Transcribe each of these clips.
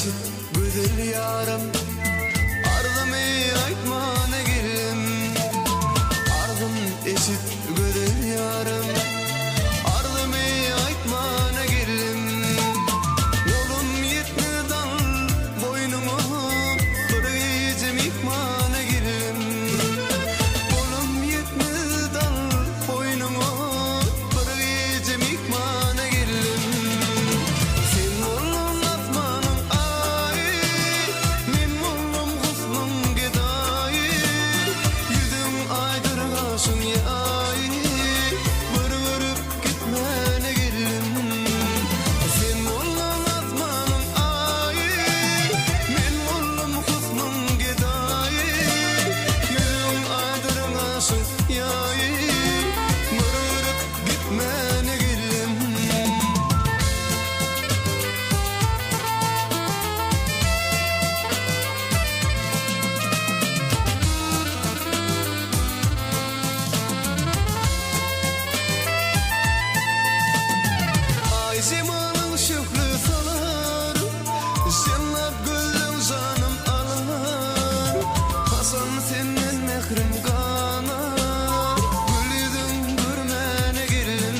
eşit gözel ýarym Arzymy aýtmana geldim Arzym eşit gözel ýarym Arzymy aýtmana geldim Golum ýetmez dal boýnuňa Bir gije myhmana geldim Golum ýetmez dal boýnuňa Bir gije myhmana geldim Sen bolduň asmanyň aýy Men boldum husnuň gedaýy Ýüzüň aýdyr gaşyň ýaýy Bir görüp gitmäne geldim Sen bolduň asmanyň aýy Men boldum husnuň gedaýy Ýüzüň aýdyr gaşyň ýaýy Bir görüp gitmäne geldim. Aý jemalyň şöhle salar, Jellap gözleň janym alar. Haçan senden mährim ganar, Gül ýüzüň görmäne geldim.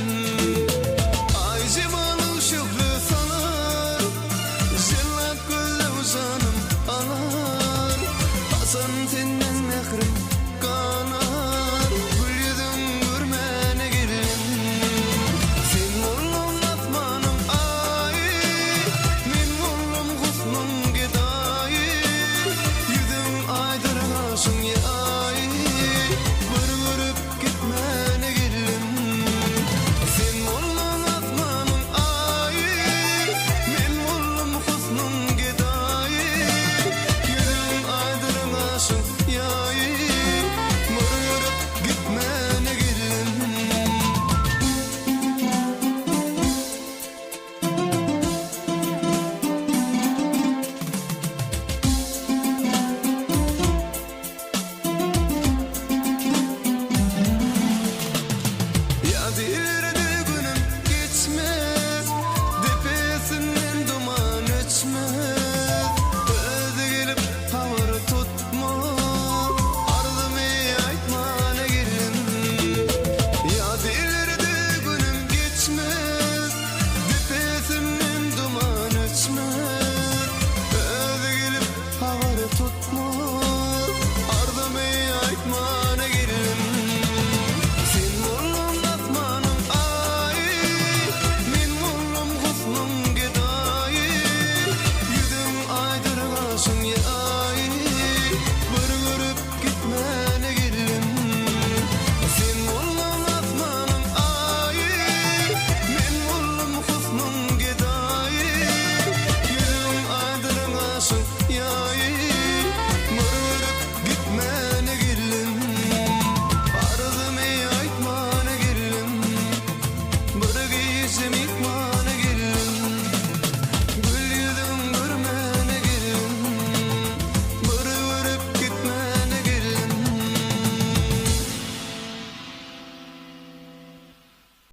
Aý jemalyň şöhle salar, Jellap gözleň janym alar. Haçan senden mährim ganar, Gül ýüzüň görmäne geldim. Sen bolduň asmanyň aýy, Men boldum husnuň gedaýy. Ýüzüň aýdyr gaşyň ýaýy, Bir görüp gitmäne geldim. Sen bolduň asmanyň aýy, Men boldum husnuň gedaýy. Ýüzüň aýdyr gaşyň ýaýy, Bir görüp gitmäne geldim. Ýa dilerde günüm geçmez, Depesinden duman öçmez. Özi gelip habar tutmaz, Arzymy aýtmana geldim. Ýa dilerde günüm geçmez, Depesinden duman öçmez. Özi gelip habar tutmaz, Arzymy aýtmana geldim. Sen bolduň asmanyň aýy, Men boldum husnuň gedaýy. Ýüzüň aýdyr gaşyň ýaýy, Bir görüp gitmäne geldim. Sen bolduň asmanyň aýy, Men boldum husnuň gedaýy. Ýüzüň aýdyr gaşyň.